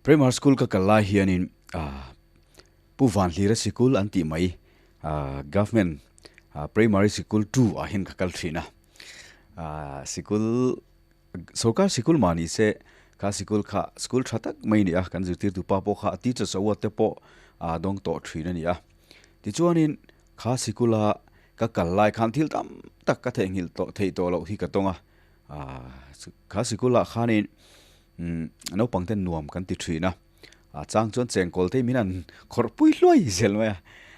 Primary school ka kal lai hianin Pu Vanhlira sikul an tih mai Government Primary Sikul 2 ah hian ka kal thin a. Sikul sorkar sikul mah ni se kha sikul kha school tha tak mai a ni a, kan zirtirtu pa pawh kha teachers award te pawh dawng tawh thin a ni a. Tichuanin kha sikula ka kal lai khan thil tam tak ka theihnghilh tawh theih tawh loh hi ka tawng a. Kha sikulah khanin naupang ten nuam kan ti thin a, a chang chuan chengkawl te min an khawrh pui hluai zel mai a,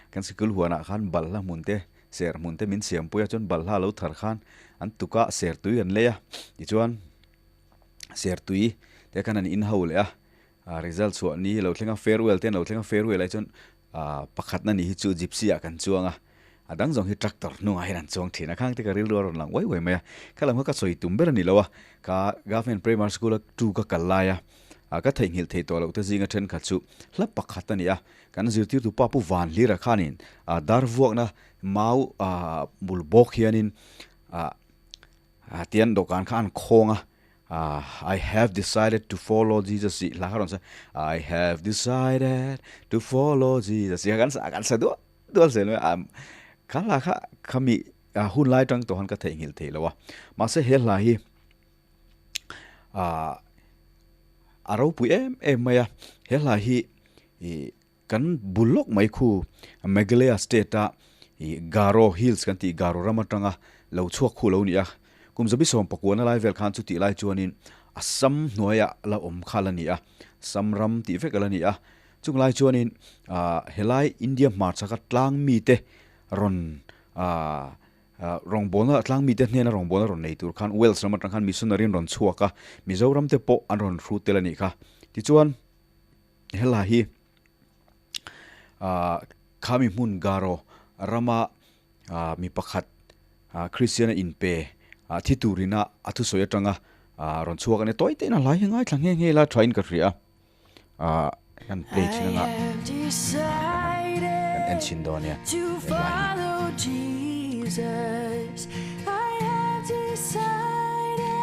kan sikul huanah khan balhla hmun te ser hmun te min siam pui a, chuan balhla lo thar khan an tukah ser tui an lei a, tichuan ser tui te khan an in ho leh a, result chhuah ni lo thleng a farewell te an lo thleng a, farewell ah hi chuan Pakhatna ni hi chu Gypsy ah kan chuang a, a dang zawng hi tractor hnungah hian an chuang thin a, khang te ka rilru a rawn lang uai uai mai a, kha lam kha ka sawi tum ber a ni lo a, ka Government Primary School a tu ka kal lai a, ka theihnghilh thei tawh loh te zinga thenkhat chu hla pakhat a ni a, kan zirtirtu pa Pu Vanhlira khanin dar vuakna mau bul bawk hianin tian dawhkan kha an khawng a, I have decided to follow Jesus tih hla kha rawn sa I have decided to follow Jesus tih kha kan sa kan sa dual dual zel mai a kha hla kha khami hun lai tang tawh han ka theihnghilh thei lo a mahse he hla hi a ropui em em mai a he hla hi ih kan bul lawk mai khu Meghalaya state a ih Garo Hills kan tih Garo ram atanga lo chhuak khu lo ni a, kum zabi sawm pakuana lai vel khan chutih lai chuanin Assam hnuaiah la awm kha la ni a, Assam ram tih vek a la ni a, chung lai chuanin ah helai India hmarchhaka tlang mite rawn ah rawngbawlna tlang mite hnena rawngbawlna rawn nei tur khan Wales ram atang khan missionary an rawn chhuak a, Mizoram te pawh an rawn hrut tel a nih kha. Tichuan. Hela hi ah khami hmun Garo rama ah mi pakhat ah Kristiana inpe ah thi turina a thusawi atanga ah rawn chhuak a ni. Tawi tein a hlai hi ngaithla nghe nghe ila thain ka hria a, ah kan play chin anga kan en chhin dawn nia he hlai hi.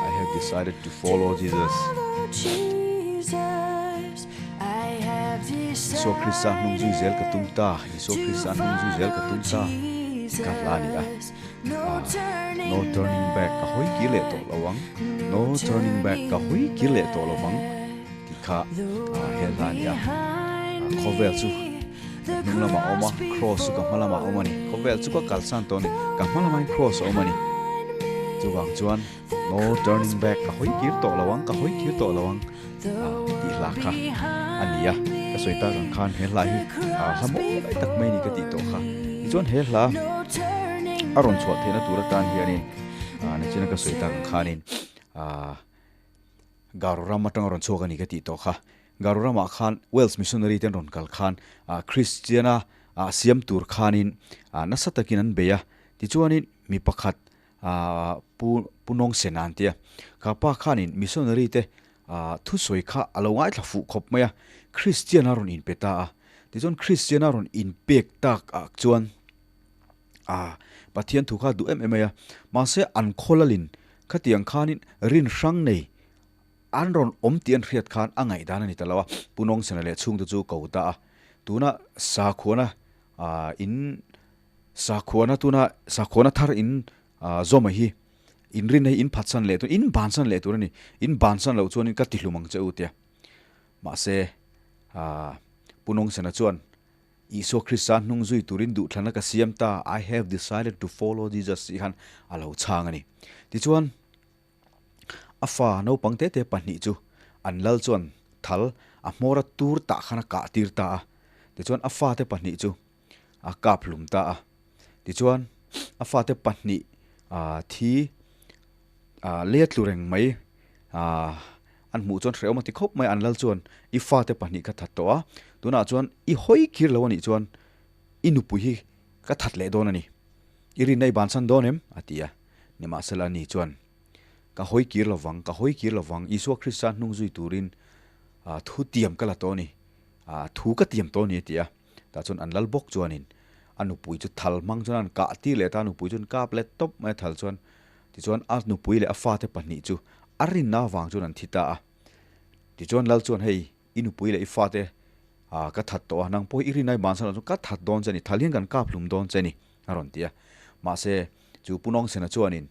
I have decided to follow Jesus. Isua Krista hnung zui zel ka tum ta, Isua Krista hnung zui zel ka tum ta tih kha hla a ni a. No turning back ka hawi kir leh tawh lo ang, No turning back ka hawi kir leh tawh lo vang tih kha he hla a ni a. Khawvel chu hnung lamah a awm a, Cross chu ka hma lamah a awm a ni. Khawvel chu ka kalsan tawh a ni, ka hma lamain Cross a awm a ni. Chuvang chuan. No turning back, ka hawi kir tawh lo ang, ka hawi kir tawh lo ang tih hla kha a ni a. Ka sawi tak ang khan he hla hi hla mawi tak mai ni ka tih tawh kha. Tichuan he hla a rawn chhuah theihna tur atan hianin nichina ka sawi tak ang khanin Garo ram atanga rawn chhuak a ni ka tih tawh kha. Garo ramah khan Wales missionary te an rawn kal khan Christiana siam tur khanin nasa takin an bei a. Tichuanin mi pakhat Aah Pu Pu Nawng Sena an ti a, kha pa khanin missionary te aah thusawi kha a lo ngaithla fuh khawp mai a, Christian a rawn inpe ta a, tichuan Christian a rawn inpek tak ah chuan aah Pathian thu kha duh em em mai a, mahse an khawlalin khatiang khanin rin hrang nei an rawn awm tih an hriat khan a ngaihdan a ni ta lo a, Pu Nawng Sena leh chhungte chu ko ta a, tuna sakhuana aah in Sakhuana tuna sakhuana thar in zawm a hi in rin hi in phatsan leh tur in bansan leh tur a ni. In bansan loh chuanin ka tihlum ang che u tia. Mahse Pu Nawngsena chuan Isua Krista hnung zui turin duhthlana ka siam ta, I have decided to follow Jesus tih khan a lo chhang a ni. Tichuan a fa naupang te te pahnih chu an lal chuan thal a hmawra tur tah khan a kah tir ta a. Tichuan a fate pahnih chu a kap hlum ta a. Tichuan, a fate pahnih thi lei a tlu reng mai an hmuh chuan hrehawm a ti khawp mai a, an lal chuan i fate pahnih ka that tawh a, tunah chuan i hawi kir lo a nih chuan i nupui hi ka that leh dawn a ni, i rinna i bansan dawn em? a ti a. Nimahsela ani chuan ka hawi kir lovang, ka hawi kir lovang, Isua Krista hnung zui turin thu tiam ka la tawh a ni, thu ka tiam tawh a ni a ti a. Tah chuan an lal bawk chuanin a nupui chu thal hmang chuan an kah tir leh ta, a nupui chuan kap let tawp mai a thal chuan. Tichuan a nupui leh a fate pahnih chu a rinna avang chuan an thi ta a. Tichuan lal chuan hei i nupui leh i fate ka that tawh a, nang pawh hi i rinai bansan loh chuan ka that dawn che a ni, thal hian kan kap hlum dawn che a ni, a rawn ti a. Mahse, chu Pu Nawngsena chuanin,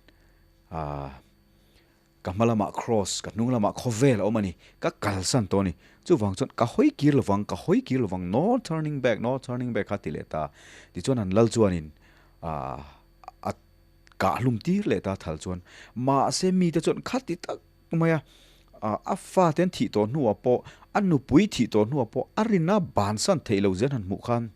Ka hma lamah Kraws, ka hnung lamah khawvel a awm a ni, ka kalsan tawh a ni. Chuvang chuan ka hawi kir lovang, ka hawi kir lovang, no turning back, no turning back kha ti leh ta. Tichuan an lal chuanin a kah hlum tir leh ta thal chuan. Mahse mite chuan khati tak mai a, a fate an thih tawh hnuah pawh, a nupui thih tawh hnuah pawh a rinna bansan theih lo zel han hmuh khan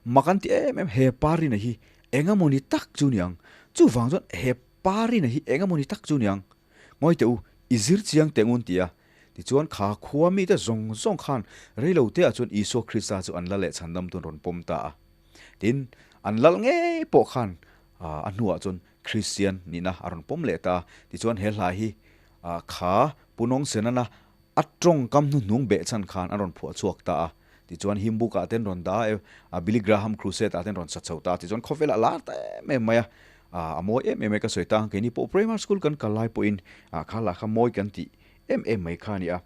mak an ti em em, he pa rina hi engemawni tak chu ni ang. Chuvang chuan he pa rina hi engemawni tak chu ni ang. Ngawi teh u, i zir chiang teh ngun ti a. Tichuan kha khua mite zawng zawng khan reilo te ah chuan Isua Krista chu an la leh chhandam tun rawn pawm ta a. Tin, an lal ngei pawh khan a hnuah chuan Kristian nihna a rawn pawm leh ta a. Tichuan he hla hi kha Pu Nawngsenana a tawngkam hnuhnung beh chhan khan a rawn phuah chhuak ta a. Tichuan Himbook-ah ten rawn dah a, a Billy Graham Crusade-ah ten rawn sa chho ta a. Tichuan khawvelah lar ta em em mai a, a mawi em em mai ka sawi ta. Keini pawh primary school kan kal lai pawhin kha lah kha mawi kan tih em em mai kha a ni a.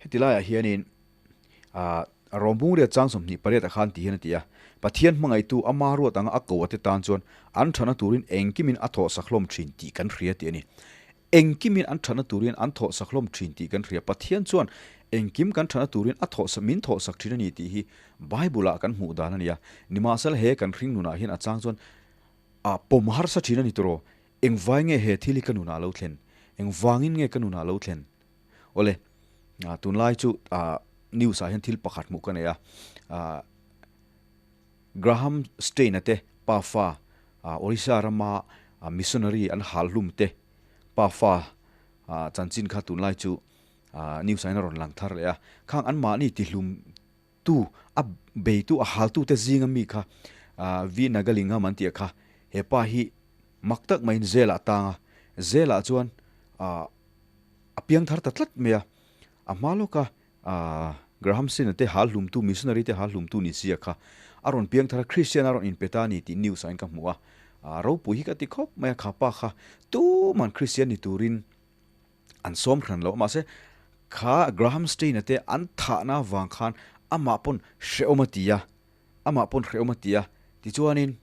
Heti laiah hianin Rawmbung riat chang 28 ah khan ti hian a ti a, Pathian hmangaihtu ama ruat anga a ko ate tan chuan an thana turin engkimin a thawh sak hlawm thin tih kan hria tih a ni. Engkimin an thana turin an thawh sak hlawm thin tih kan hria. Pathian chuan engkim kan thana turin a thawh sak min thawh sak thin a ni tih hi Bible ah kan hmuh dan a ni a. Nimahsela he kan hring nunah hian a chang chuan a pawm harsa thin a ni tawh. Engvai nge he thil hi ka nunah lo thlen? Engvangin nge ka nunah lo thlen? Awle, tunlai chu news ah hian thil pakhat hmuh ka nei a, Graham Staine-a te pafa Orissa rama missionary an hal hlum te pafa chanchin kha tunlai chu news ah hian a rawn lang thar leh a, khang anmahni tihlum tu a beitu a haltu te zinga mi kha V Nagalingam an tih kha he pa hi mak tak maiin zel ah tang a, zel ah chuan a piang thar ta tlat mai a, a hma lawka Graham Sina te hal hlumtu missionary te hal hlumtu ni sia kha a rawn piang thar a Christian a rawn inpe ta a ni tih news ah in ka hmu a, ropui hi ka ti khawp mai a kha pa kha tuman Christian ni turin an sawm hran lo mahse kha Graham Stein-a te an thahna avang khan amah pawn hrehawm a ti a, amah pawn hrehawm a ti a, tichuanin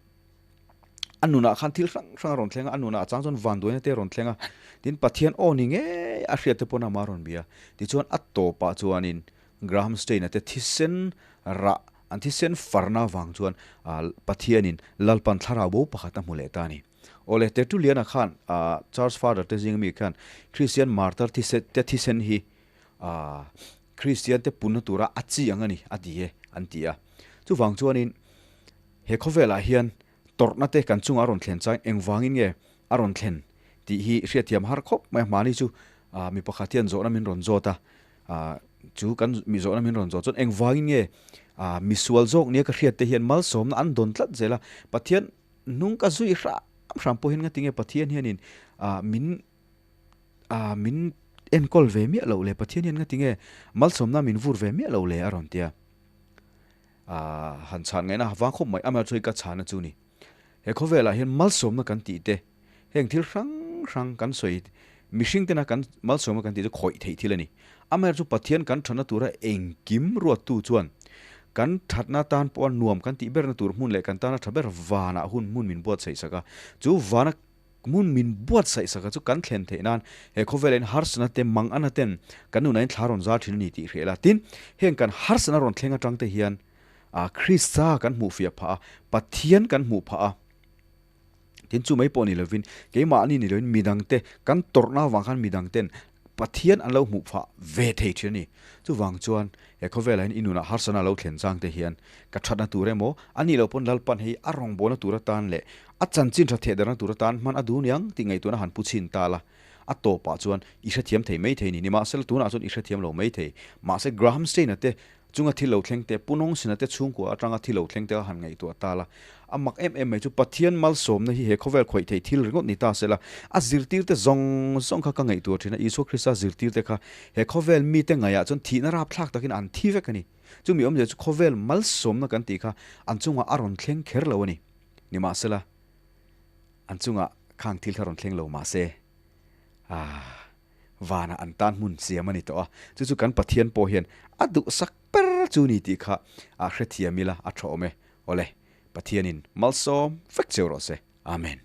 a nunah khan thil hrang hrang a rawn thleng a, a nunah a chang chuan vanduaina te a rawn thleng a, tin Pathian aw ni ngei a hriat te pawn amah a rawn bia, tichuan a tawpah chuanin Graham Stein-a te thisen rah an thisen farna avang chuan Pathianin Lalpan thlarau bo pakhat a hmu leh ta a ni. Awle, Tertullian-a khan Church Father te zinga mi khan Christian martyr te thisen hi Christian te punna tura a chi ang a ni a ti e an ti a. Chuvang chuanin he khawvelah hian tawrhna te kan chungah a rawn thlen chain engvangin nge a rawn thlen tih hi hriatthiam har khawp mai a. Hmani chu mi pakhat hian zawhna min rawn zawt a, chu kan mi zawhna min rawn zawt chuan engvangin nge misual zawk nia ka hriat te hian malsawmna an dawn tlat zel a, Pathian Nung ka zui hram hram pawhin nga tinge Pathian hianin ah min ah min enkawl ve miah loh le Pathian hian nga tinge malsawmna min vur ve miah loh le a rawn tia. Ah han chhan ngaihna ha vang khawp mai amaherawhchu hei ka chhana chu ni. He khawvelah hian malsawmna kan tih te heng thil hrang hrang kan sawi mihring tena kan malsawmna kan tih chu khawih theih thil a ni. Amaherawhchu Pathian kan thana tura engkim ruattu chuan kan thatna tan pawha nuam kan tih berna tur hmun leh kan tana tha ber vanah hun hmun min buatsaih sak a. Chu vana hmun min buatsaih sak a chu kan thlen theih nan he khawvela in harsana te mang ana ten kan nunah in thla rawn zar thin a ni tih hreh la. Tin, heng kan harsana rawn thleng atang te hian Krista kan hmuh fiah phah a, Pathian kan hmuh phah a. Tin chu mai pawh ni lovin keimahni ni lovin midangte kan tawrhna avang khan midangten Pathian an lo hmuh phah ve thei thin a ni. Chuvang chuan he khawvelah hian i nunah harsana lo thlen chang te hian ka thatna tur emaw a nih loh pawn Lalpan hei a rawngbawlna tur atan leh a chanchin tha thehdarhna tur atan hman a duh niang tih ngaihtuahna han pu chhin ta la. A tawpah chuan i hrethiam thei mai thei ni. Nimahsela tunah chuan i hrethiam lo mai thei. Mahse Graham Stein-a te Chunga thil lo thleng te, Pu Nawngsina te chhungkua atanga thil lo thleng te kha han ngaihtuah ta la. A mak em em mai chu Pathian malsawmna hi he khawvel khawih theih thil ringawt ni ta sela, a zirtirte zawng zawng kha ka ngaihtuah thin a, Isua Krista zirtirte kha he khawvel mite ngaihah chuan thihna rapthlak takin an thi vek a ni. Chumi awmzia chu khawvel malsawmna kan tih kha an chungah a rawn thleng kher lo a ni. Nimahsela, an chungah khang thil kha rawn thleng lo mahse, aah. Vanah an tan hmun siam a ni tawh a, chu chu kan Pathian pawh hian a duhsak ber chu ni tih kha a hrethiam ila a tha awm e. Awle, Pathianin malsawm vek cheu rawh se. Amen.